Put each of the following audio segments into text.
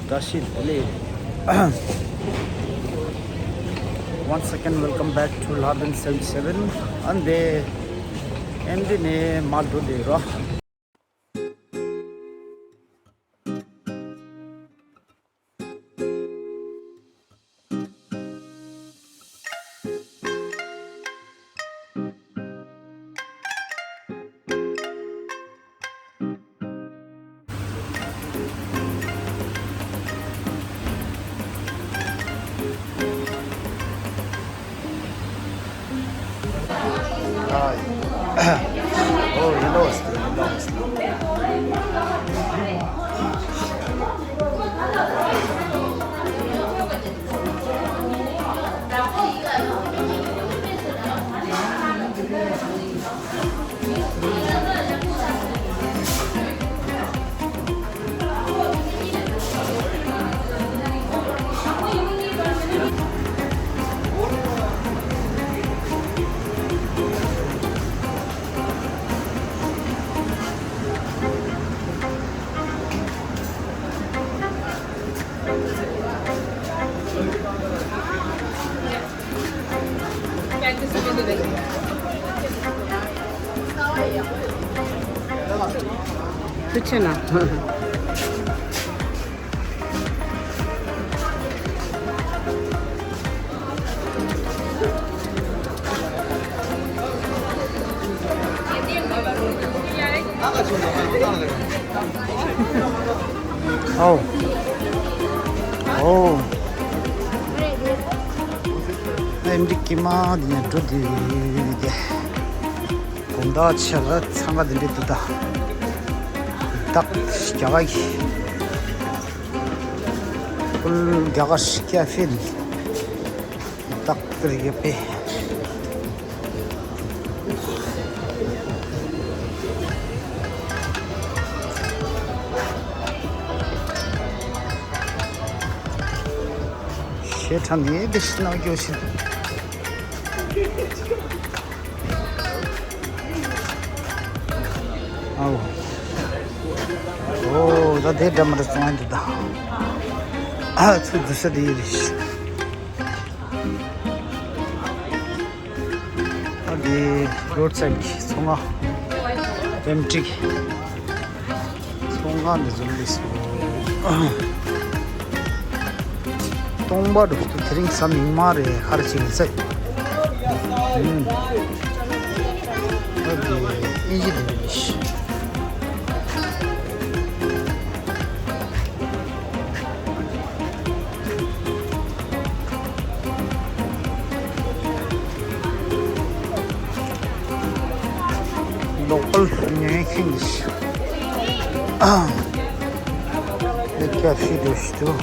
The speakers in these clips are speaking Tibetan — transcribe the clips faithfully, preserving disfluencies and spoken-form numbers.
བཀྲ་ཤིས་བདེ་ལེགས། Once again, welcome back to Larbin seventy-seven. And the M D ne mal do de ro. Hi. Oh, you know, you know. ཐུགས་ཆེ་གནང་། ཨོ། ཨོ། ཨེམ་ཌི་ཀི་མ་འདི་ནས་འགྲོ་དུས་དེ། དགོང་དག་ཆེ་ལ་འཚང་ཁ་འདི་འདྲས་འདུག་ད། བདག་རྒྱ་གར་གྱི། ཀུལ་རྒྱ་གར་ཀ་ཧྥེ་ནི། བདག་ཏུ་ཡོད་པས། ཞེ་དྲག་ནས་འདི་ཤི་ནང་སྐྱོ་ཞིང་། ཨའོ། ཨོ་ད་དེ་འདྲ་མ་འདྲ་སོང་ཡ་འདུག་ད། ཨ་ཚུར་འཛུལ་ས་དེ་ཡིན་རེད། ཨ་དེ་རོཌ་སའིཌ་གི་ཚོང་ཁང་། ཨེམ་ཊི་གི་ཚོང་ཁང་འདི་ཚོ་སླེབས་སོང་། སྟོང་པ་འགྲོ་དུས་དེ་རིང་གཟའ་མིག་དམར་རེད། ཧར་ཅིག་ཡིན་ས་ཡིན། ཨ་དེ་ཨིན་ཇི་དེ་རེད། ལོ་ཀལ་ཉོ་མཁན་གྱི་ཨ་ལེ་ཀ་ཧྥེ་འདྲ་ཞིག་འདུག་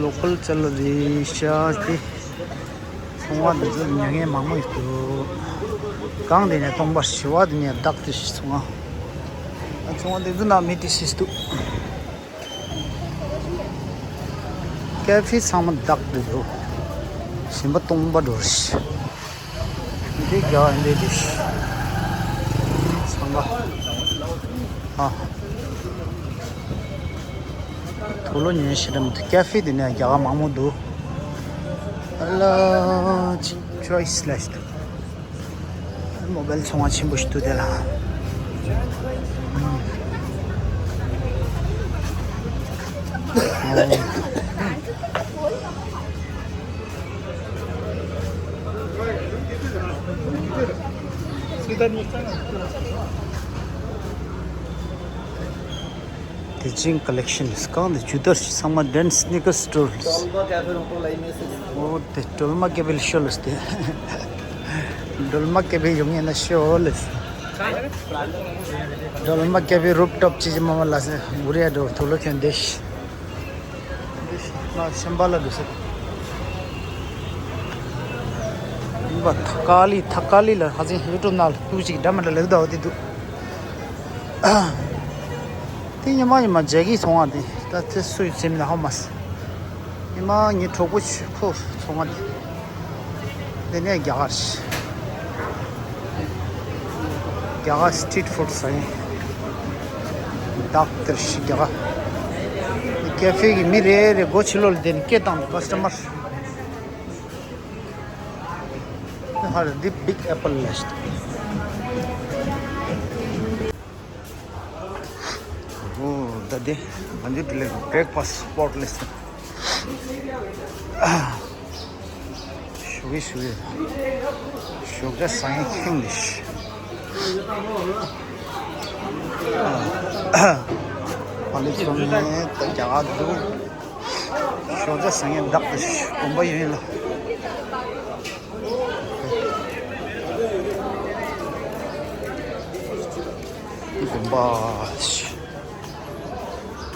ལོ་ཀལ་ཅ་ལག་རེད་ཤག་སྟེ། ཚོང་བ་འདི་ཚོ་ཉོ་མཁན་མང་པོ་ཡོད་འདུག་གང་དེ་ནས་སྟོང་པ། བཞི་པ་དེ་ནས་བདག་ཏུ་ཞིག་ཚོང་བ། ཚོང་བ་འདི་ཚོ་ནང་མི་དེ་ཤི་འདུག་ཀ་ཧྥེ་ཚང་མ་བདག་ཏུ་འགྲོ། གཞན་པ་སྟོང་པ་འགྲོ་རེད། འདི་རྒྱ་གར་འདི་རེད། ཚང་མ་ཨ། དུག་ལོག་ཉོས་ཤེས་རམ། ཀ་ཧྥེ་དེ་ནས་རྒྱ་གར་མང་པོ་འདུག་ཨ་ལ་ཅི་ཅོའི་སི་ལ་ཞིག་འདུག་མོ་བལ་ཚོང་བ་ཆེན་པོ་ཞིག་འདུག་དེ་ལ། དེ་ཅིང་ཀ་ལེག་ཤན་གང་དེ་ཇུ་ཏར་ཞིག་ཚང་མ་ཌེན་སི་ནི་ཀར་སི་ཊོར། ཨོ་དེ་སྒྲོལ་མ་སྐྱེས་བུ་ལ་ཤོ་ལོས་ཏེ། སྒྲོལ་མ་སྐྱེས་བུ་ཡོང་ངེས་ན་ཤོ་ལོས། སྒྲོལ་མ་སྐྱེས་བུའི་རུབ་ཊོབ་ཅི་ཅི་མ་མ་ལ་སེ་འུ་རེ་འགྲོ་དུག་ལོག་ཁྱོན་འདེ་ཤི། འདེ་ཤི་མ་ཤམ་པ་ལ་འགྲོ་སེ། ཡིན་པ་ཐ་ཀ་ལི་ཐ་ཀ་ལི་ལ་ཧ་ཅང་ཡུ་ཊུབ་ནང་ལ་ཐུག་ཅིག་འདྲ་མི་འདྲ་ལེགས་འདའོ་དེ་འདུག་དེ་ཉི་མ་ཉི་མ་ཇེ་གི་ཚོང་བ་དེ་ད་དེ་སུ་ཡི་ཚེ་མི་ན་ཧོ་མ་སི། ཉི་མ་ངའི་གྲོགས་པོ་ཆུ་ཁོ་ཚོང་བ་དེ། དེ་ནས་རྒྱ་གར་ཞིག་རྒྱ་གར་སི་ཊི་རིཊ་ཕུཌ་ཟ་ཡིན། བདག་དེར་ཤི་རྒྱ་ག་ཀེ་ཧྥེ་གི་མི་རེ་རེ་སྒོ་ཕྱི་ལོགས་ལ་བསྡད་ནས་སྐད་བཏང་འདུག་ཀ་སི་ཊ་མར། ཧ་ར་འདི་བིག་ཨེ་པལ་ལས། ཨོ་ད་དེ་ང་ཚོའི་དེ་ལས་བྷི་རེག་ཕ་སི་སི་པོ་ཊི་ལས། ཞོགས་ཀས་ཞོགས་ཀས་ཞོགས་ཇ་ཟ་མཁན་ཁེངས་ནས། ཕ་ལི་ཚོ་ནས་ད་རྒྱ་གར་འདུག་ཞོགས་ཇ་ཟ་མཁན་བདག་ཏུ་དགོན་པ་ཡིན་ལ། དགོན་པ།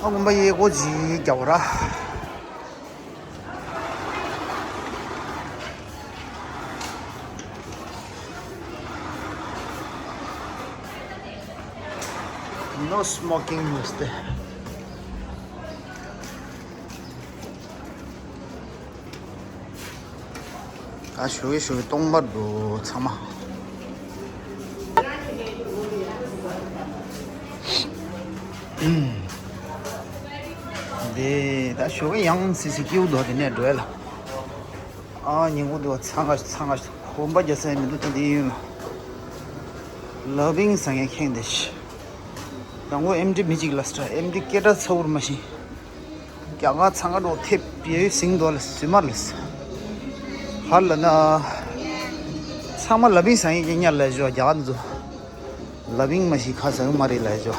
ཨ་དགོན་པ་ཡེ་གོ་ཇི་རྒྱ་བོ་ར། No smoking ཡོད་དེ། ད་ཞུ་གི་ཞུ་གི་སྟོང་པར་འགྲོ་ཚང་མ། དེ་ད་ཞོགས་ཀས་ཡང་སི་སི་ཀེའུ་དོ་དེ་ནས་འགྲོ་ཡ་ལ། ཨ་ཉིན་གུང་དུ་ཚང་ག་ཚང་ག་གོམ་པ་རྒྱག་ས་ཡིན་མི་འདུག་ད་དེ་ཡིན་ལ། ལ་བིང་ཟ་མཁན་ཁེངས་དེ་ཤི། དང་པོ་ཨེམ་ཌི་མི་གཅིག་ལ་སྟྲ་ཨེམ་ཌི་སྐད་གྲགས་ཚ་བོར་མ་ཤེས། རྒྱ་གར་ཚང་ག་འགྲོ་ཐེབས་ཡོད་སིང་དོ་ལ་སུ་མ་ལ་ས། ཧ་ལ་ན། ཚང་མ་ལ་བིང་ཟ་མཁན་གྱི་ཉར་ལ་ཞོ་རྒྱ་གར་འདུག་ལ་བིང་མ་ཤི་ཁ་ཟ་གི་མ་རེད་ལ་ཞོ།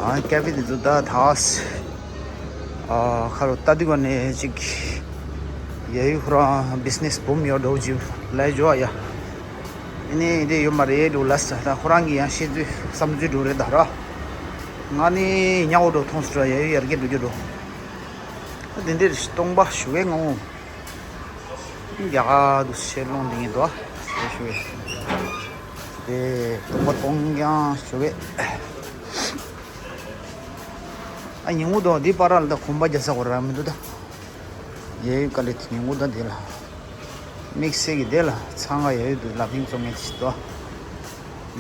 ཨ་ཀེ་ཕེ་དེ་ཚོ་ད་ཐག་ཨ་ཁ་རོ་ལྟ་དུས་ག་ནས་ཅིག་ཡ་ཡུ་ཁོ་རང་བི་ཛི་ནེ་སི་བུམ་ཡོད་འགྲོ་ཅིག་ལ་ཞོ་ཡ། ཨ་ནི་དེ་ཡོད་མ་རེད་འགྲོ་ལ་ས་ད་ཁོ་རང་གི་ཡང་ཤེས་ཚུལ་བསམ་ཚུལ་འགྲོ་རེད་ད་ར། ང་ནི་ཉག་འགྲོ་མཐོང་སོང་ཡ་ཡུ་ཡར་རྒྱས་འགྲོ་རྒྱུ་འགྲོ། ད་དེ་འདྲའི་སྟོང་པ་ཞུ་བའི་ངོ་། རྒྱ་གར་དུ་ཤེས་ལོང་འདི་ངེས་དོ། ཞེས་ཞུ་བས། དེ་སྟོང་པ་སྟོང་རྐྱང་ཞུ་བས། ཨ་ཉིན་གུང་དང་འདི་པར་ལ་ད་གོམ་པ་རྒྱག་ས་གོ་ར་མི་འདུག་ད། ཡ་ཡུ་ཀ་ལི་ཐི་ཉིན་གུང་ད་འདི་ལ། དམིགས་བསལ་གྱི་འདི་ལ་ཚང་ག་ཡ་ཡུ་དུ་ལ་བིང་བཙོང་མཁན་ཞིག་འདུག་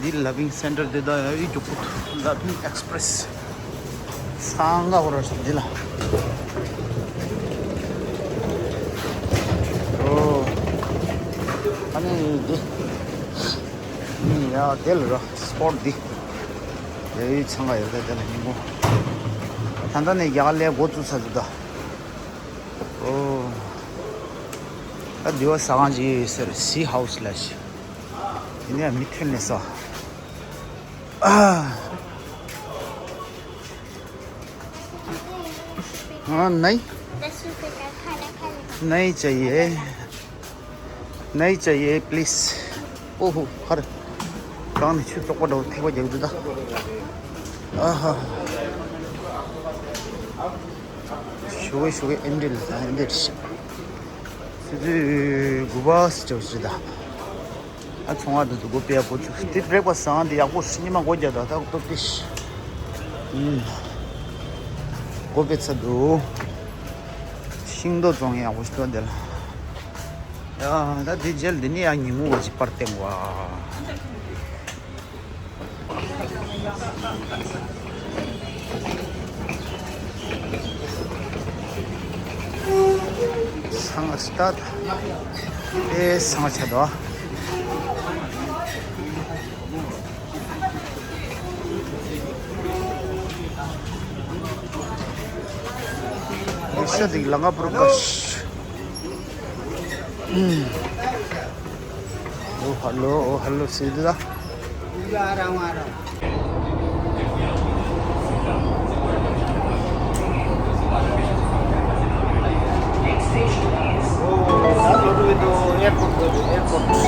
འདི་ལ་བིང་སེན་ཊར་འདི་དག་ཡ་ཡུ་མགྱོགས་པོ་འདུག་ལ་བིང་ཨེག་སི་པི་རེ་སི། ཚང་ག་ཧོ་ར་ཞིག་འདི་ལ། ཨོ། ཨ་ནི་འདི། ནི་ཡ་དེ་ལ་ར་སི་པོ་ཊི་འདི། ཡ་ཡུ་ཚང་ག་ཡོད་ད་དེ་ལ་ཉིན་མོ། ད་ལྟ་ནས་རྒྱ་གར་ལས་འགོ་བཙུགས་ཚར་འདུག་ད། ཨོ། ད་འདི་བ་ཟ་ཁང་ཅིག་ཟེར་སི་ཧའུ་སི་ལ་ཞིག་དེ་ནས་མི་ཐོན་ནས་ཟ། ཨ། हाँ, नहीं। दस रुपए का खाना खा लेगा। नहीं चाहिए। नहीं चाहिए, प्लीज। ओहो, हर। कान छु तो को दो थे वो जल्दी दा। आहा। ཞུ་གི་ཞུ་གི་ཨེམ་ཌི་ལ་ད་ཨེམ་ཌི་ཞིག་སི་ཙི་གུ་བ་སི་ཅོ་སི་ད། ཨ་ཚོང་བ་འདི་ཚོ་སྒོ་ཕྱེ་ཡག་པོ་བྱུང་། དེ་བྲེག་ཕ་སི་ཟ་འདི་ཡག་པོ་སི་ཉི་མ་སྒོ་རྒྱག་ད་ད་སྟོབས་ཏིས། ཨུམ། སྒོ་ཕྱེ་ཚར་འདུག་ཤིང་ཏོག་བཙོང་ཡག་པོ་ཞིག་འདུག་འདི་ལ། ཡ་ད་དེ་རྗེས་འདི་ནི་ཡ་ཉིན་མོ་བ་ཅིག་པར་བསྟན་བ། ཚང་སི་ཊར་ཊི། ཨེ་ཚང་ཆ་དོ། རིག་ཤ་འདི་ལ་ང་པུར་ཀ་ཤ། ཨོ་ཧ་ལོ། ཨོ་ཧ་ལོ་ཟེར་དུས་ད། ཨོ་ད་ལོ་ཏོ་ཨེར་པོར་ཊི་ཨེར་པོར་ཊི།